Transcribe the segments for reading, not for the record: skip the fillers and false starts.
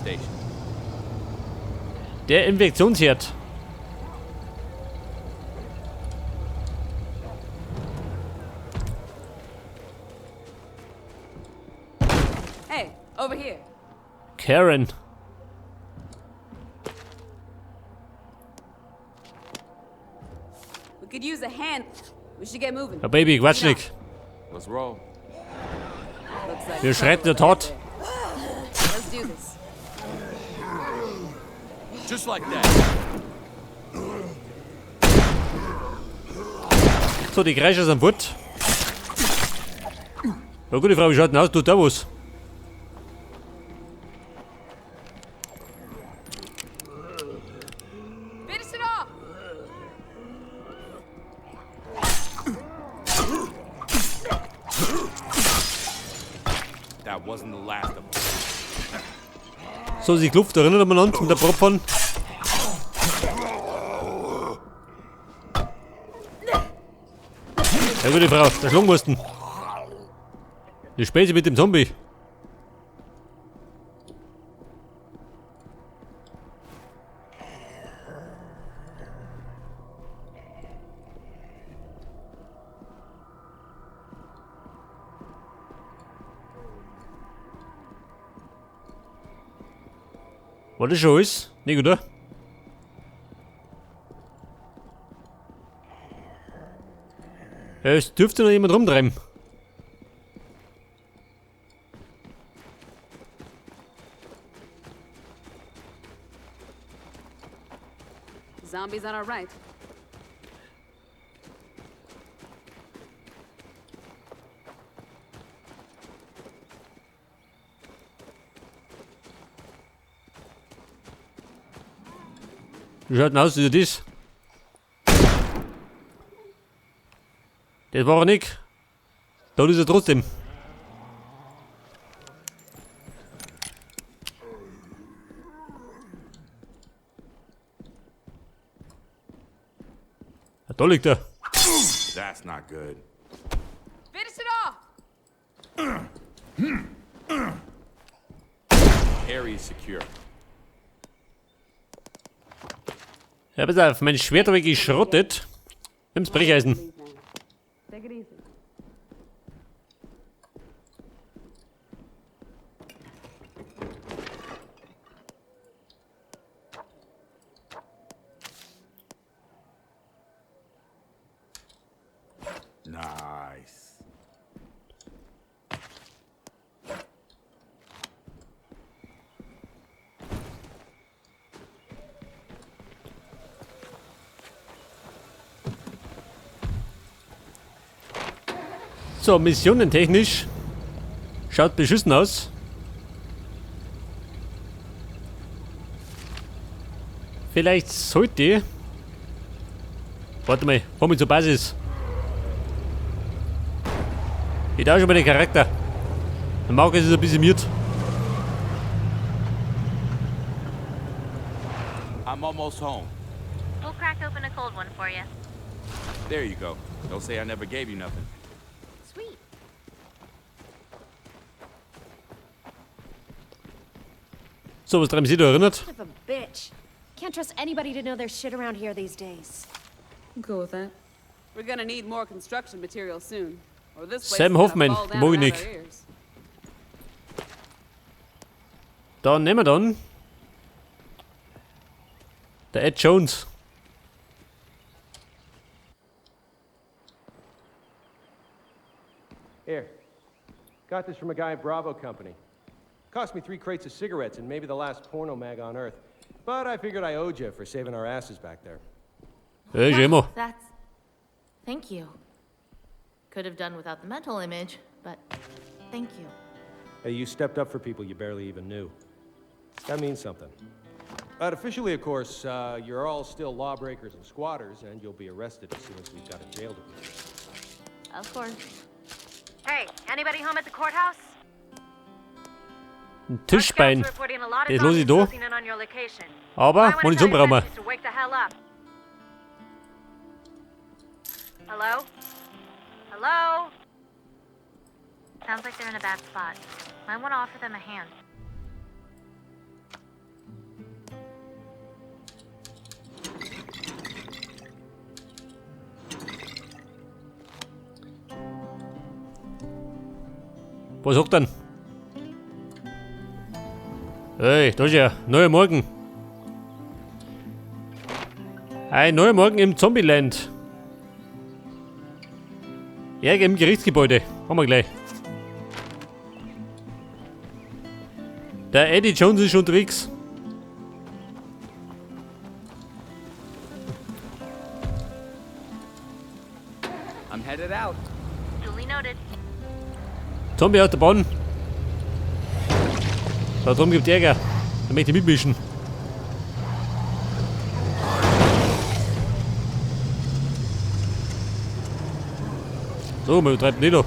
station. Der Infektionsherd. Hey, over here. Karen. We could use a hand. We should get moving. Ja, Baby, quatsch nicht. Let's roll. Looks like Wir schreiten der Tat. Let's do this. Just like that. So, die Kreischer sind fort. Ja, gute Frau, wie schaut denn aus? Tut da was? Finish it off. That wasn't the last of them. So, sie klopft, erinnert man an mit der Propfan. Ja, gute Frau, der schlagen mussten. Die Späße mit dem Zombie. War das schon alles? Nicht, oder? Ja, es dürfte noch jemand rumtreiben. Zombies on our right. Wie schaut denn aus, wie das? Das war er nicht. Da ist er trotzdem. Ja, da liegt er. That's not good. Finish it off. Area is secure. Ja, pass auf, mein Schwert habe ich geschrottet. Nimm's Brecheisen. Take it easy. Nice. So, missionentechnisch schaut beschissen aus. Vielleicht sollte ich... Warte mal, komm ich zur Basis. Ich tausche mal den Charakter. Der Markus ist ein bisschen miert. I'm almost home. We'll crack open a cold one for you. There you go. Don't say I never gave you nothing. Sweet. So, was treiben Sie da erinnert? Son of a bitch. Can't trust anybody to know their shit around here these days. I'm cool with that. We're gonna need more construction material soon. Or this place Sam is gonna Hoffman, fall down mag ich around our nicht. ears. Dann nehmen wir dann der Ed Jones. Here. Got this from a guy at Bravo Company. Cost me 3 crates of cigarettes and maybe the last porno mag on Earth. But I figured I owed you for saving our asses back there. Ja, ist immer. That's... Thank you. Could have done without the mental image, but thank you. Hey, you stepped up for people you barely even knew. That means something. But officially, of course, you're all still lawbreakers and squatters, and you'll be arrested as soon as we've got a jail to put you in. Of course. Hey, anybody home at the courthouse? Ein Tischbein. Our scouts are reporting a lot of Das los ich zombies da. closing in on your location. Aber I wanna tell Munition your brauchen wir. sentries to wake the hell up. Hello? Hello? Sounds like they're in a bad spot. Might want to offer them a hand. Was sagt denn? Hey, da ist er. Neuer Morgen. Ein neuer Morgen im Zombieland. Ärger im Gerichtsgebäude. Haben wir gleich. Der Eddie Jones ist unterwegs. I'm headed out. Duly noted. Zombie aus der Bahn. Da drum gibt Ärger. Da möchte ich mitmischen. So, man treibt nicht da.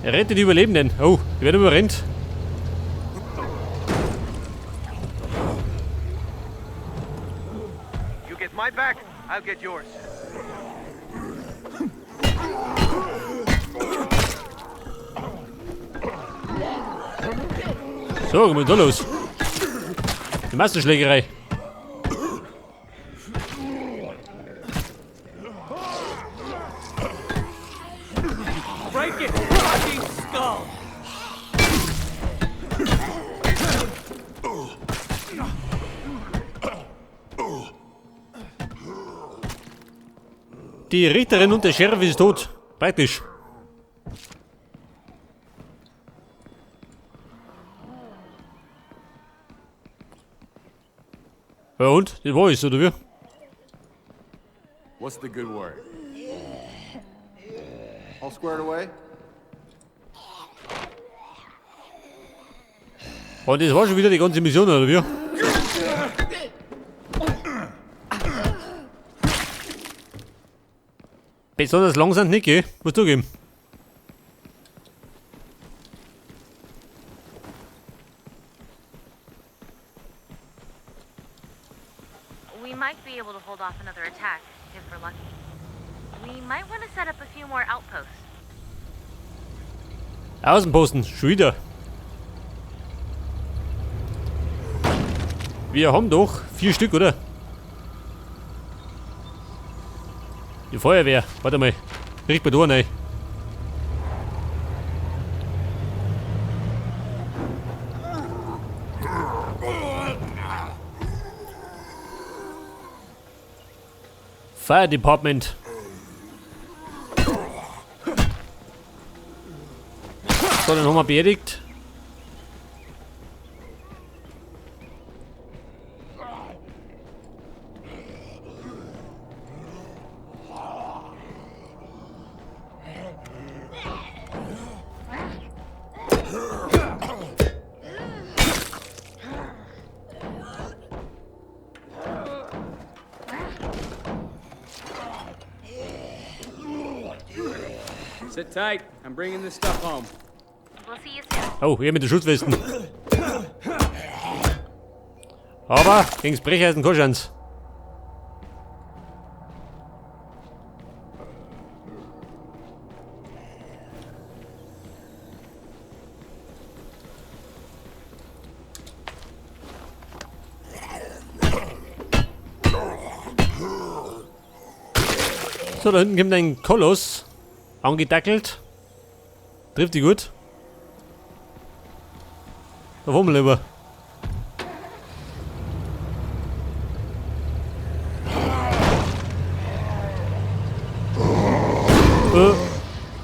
Er rettet die Überlebenden. Oh, die werden überrennt. You get my back, I'll get yours. So, was ist da los? Die Massenschlägerei. Break it, fucking skull! Die Richterin und der Sheriff ist tot. Praktisch. Ja und? Das war es, oder wie? What's the good word? All squared away? Und das war schon wieder die ganze Mission, oder wie? Besonders lang sind nicht, gell? Muss zugeben. We might be able to hold off another attack if we're lucky. We might want to set up a few more outposts. Außenposten, schon wieder. Wir haben doch 4 Stück, oder? Die Feuerwehr, warte mal. Kriegt man da rein. Fire Department. So, den haben wir beerdigt. Sit tight. I'm bringing this stuff home. We'll see you soon. Oh, hier mit den Schutzwesten. Aber gegens Brecheisen keine Chance. So, da hinten kommt ein Koloss. Angedackelt. Trifft die gut. Da wollen wir lieber.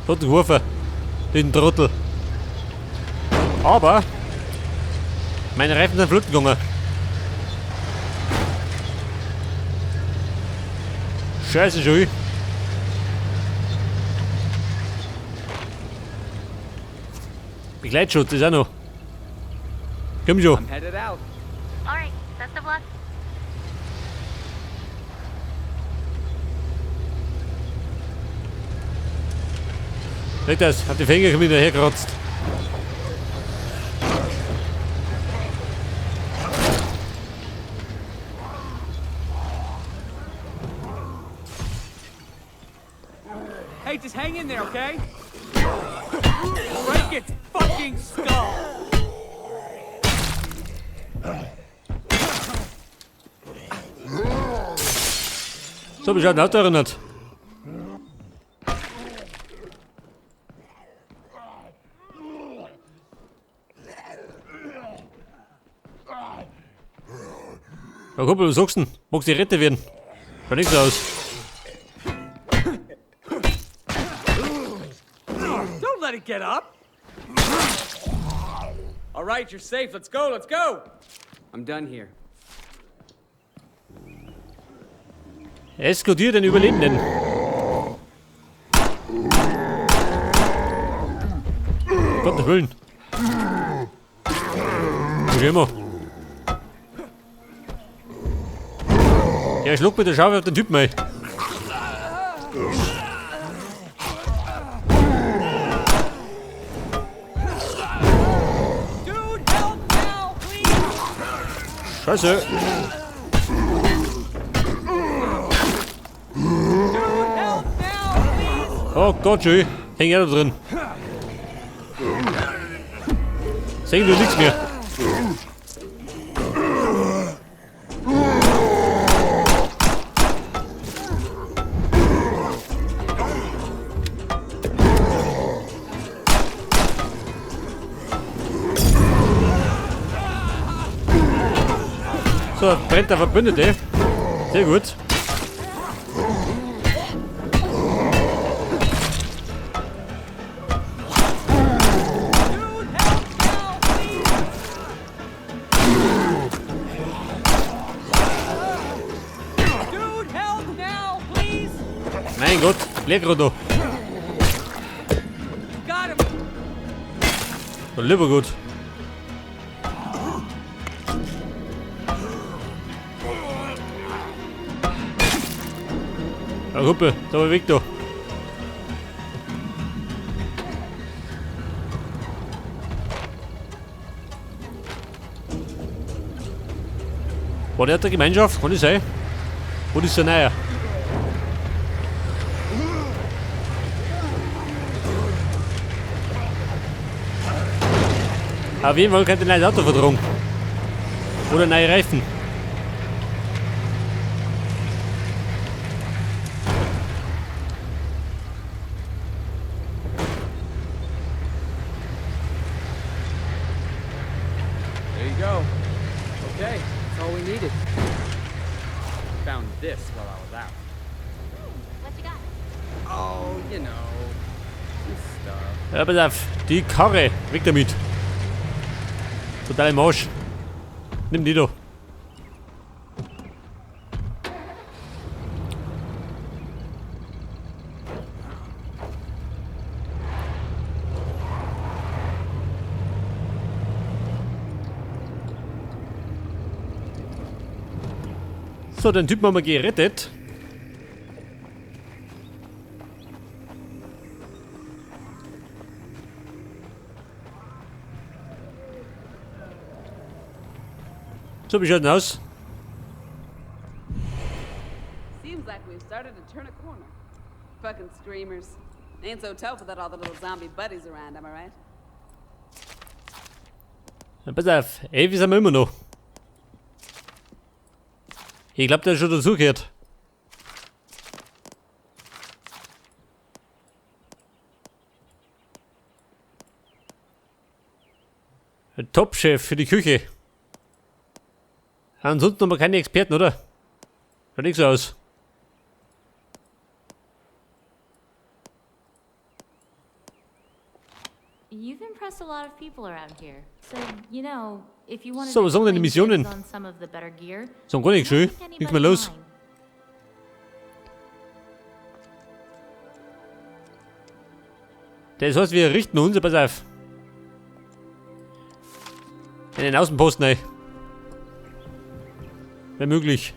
Hat geworfen. Den Trottel. Aber meine Reifen sind flöten gegangen. Scheiße, schon. Begleitschutz ist auch noch. Komm schon. I'm headed out. All right, best of luck. Weg das, hab die Finger schon wieder hergerotzt. Hey, just hang in there, okay? Break its fucking skull! So, mich an ein Auto erinnert. Ja, Kumpel, was sagst du denn? Magst du gerettet werden? Schaut nichts aus. Don't let it get up! All right, you're safe. Let's go, let's go! I'm done here. Eskortiert den Überlebenden. Gottes Willen. Wo gehen wir? Ja, schluck mit der Schaufel auf den Typen, ey. Dude, help now, please! Scheiße. Dude, help now, please! Oh Gott, schön. Häng er da drin. Sehen wir nichts mehr. So, brennt der Verbündete. Sehr gut. Dude, help now, please! Mein Gott, leer gerade noch. Got him! Lieber gut. Ja, Kumpel, da weg da. War der der Gemeinschaft? Kann das sein? Wo ist der Neuer? Auf jeden Fall könnte ein neues Auto vertragen. Oder neue Reifen. There you go. Okay, that's all we needed. Found this while I was out. What you got? Oh, you know, some stuff. Ja, pass auf, die Karre, weg damit. Total im Arsch. Nimm die da. So, den Typen haben wir gerettet. So, wie schaut denn aus? Seems like we've started to turn a corner. Fucking screamers. Ain't so tough without all the little zombie buddies around, am I right? Ja, pass auf, ey, wie sind wir immer noch? Ich glaub, der ist schon dazugehört. Ein Top-Chef für die Küche. Ansonsten haben wir keine Experten, oder? Schaut nicht so aus. You've impressed a lot of people around here. So, you know, if you wanted So, to was sagen denn die claim Missionen? dibs on some of the better gear, So, gar nichts, schön. I don't think Nichts mehr anybody'd los. mind. Das heißt, wir richten uns, pass auf. In den Außenposten rein. Wäre möglich.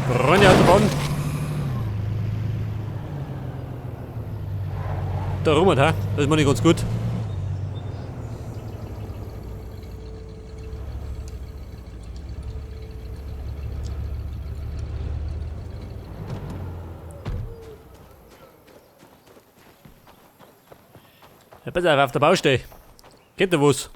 Freunde Autobahn. Da rum, ha? Das ist mal nicht ganz gut. Pass auf, auf der Baustelle. Geht da was?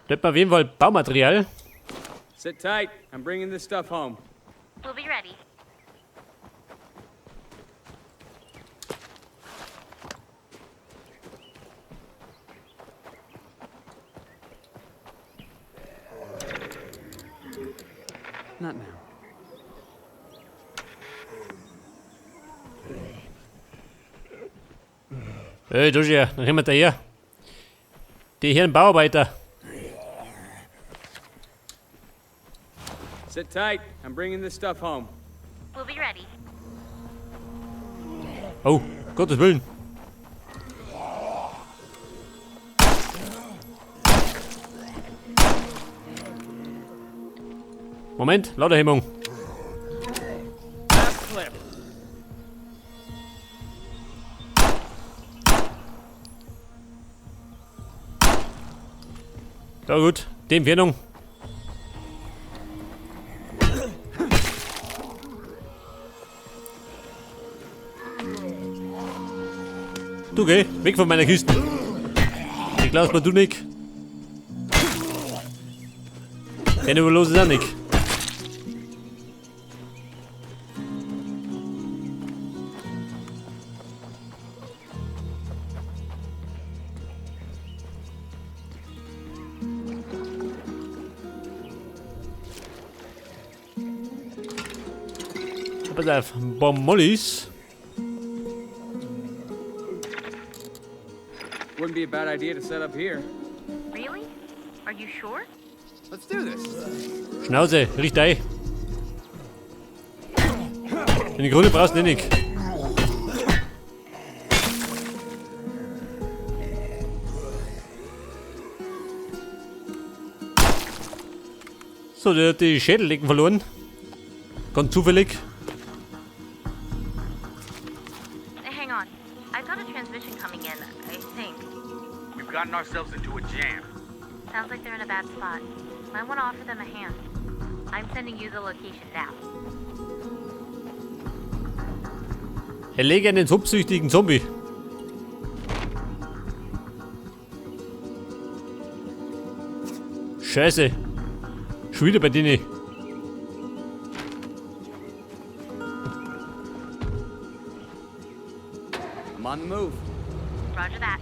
Da hat man auf jeden Fall Baumaterial. Sit tight. I'm bringing this stuff home. We'll be ready. Not now. Hey, du hier, dann kommen wir da her. Die hier ein Bauarbeiter. Sit tight. I'm bringing this stuff home. We'll be ready. Oh, Gottes Willen. Moment, Ladehemmung. Last clip. Ja gut, die Entfernung. Du geh, weg von meiner Kiste. Ich glaub's mir du nicht. Den überlos ist auch nicht. Pass auf, ein paar Mollys. Wouldn't be a bad idea to set up here. Really? Are you sure? Let's do this. Schnauze, richt ein. In die Grüne brauchst du nicht. So, der hat die Schädeldecken verloren. Ganz zufällig. Hang on. I've got a transmission coming in, I think. We've gotten ourselves into a jam. Sounds like they're in a bad spot. Might want to offer them a hand. I'm sending you the location now. Erlege einen tobsüchtigen Zombie. Scheiße. Schon wieder bei denen. I'm on the move. Roger that.